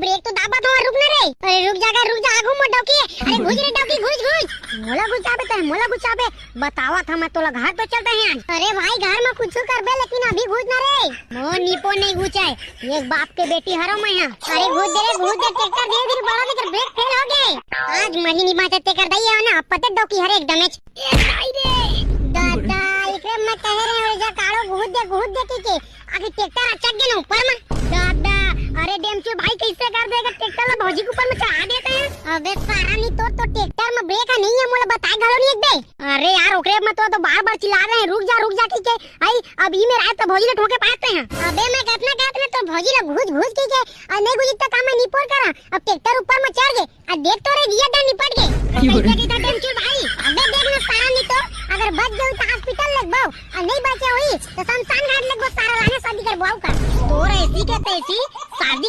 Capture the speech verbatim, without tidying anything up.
Break तो दाबत हंव, रुक ना रे। अरे रुक जा गा, रुक जा, आगू मत डौकी। अरे घुस रे डौकी, घुस, घुस। मोला घुसाबे तैं, मोला घुसाबे। बतावत हंव मैं तोला, घर तो चलते हैं आज। अरे भाई, घर में कुछ करबे, लेकिन अभी घुस ना रे। मोर निपोर नहीं घुसे, एक बाप के बेटी हरंव मैं हा। अरे घुस दे रे, घुस दे, ट्रैक्टर धीरे धीरे बढ़ा दे, तेकर ब्रेक फेल हो गे। आज मरी नहीं बाचत तेकर दाई हे ना, अब पते डौकी हरे एकदम। ए दाई रे। दादा, एकरे मैं कहे रहेंव, जा काढ़ो, घुस दे, घुस दे, ठीक है। आगे ट्रैक्टर अचक गे ना ऊपर में। दादा, अरे डेमचू भाई, कैसे कर देगा ट्रैक्टर ला भौजी के ऊपर में चढ़ा देते हैं। अबे सारा निपोर, तो ट्रैक्टर में ब्रेक है नहीं है, मोला बताए घलो नहीं एक बे। अरे यार, ओकरे में तो, तो बार बार चिल्ला रहे हैं, "रुक जा, रुक जा," ठीक है। आई, अब ई में आए तो भौजी ला ठोके पाते हैं। अबे मैं कतना कहत में तो भौजी ला घुस घुस के, के, और नहीं घुस इतना काम मैं निपोर करा। अब ट्रैक्टर ऊपर में चढ़ गे, अब देख तो रे जिया डर निपट गे। कैसे की तो डेमचू भाई, अबे देख ना सारा निपोर, अगर बच गई तो हॉस्पिटल लेगबो, और नहीं बचे हुई तो शमशान घाट लेगबो, सारा लाने शादी करबो का। तोर ऐसी के तैसी शादी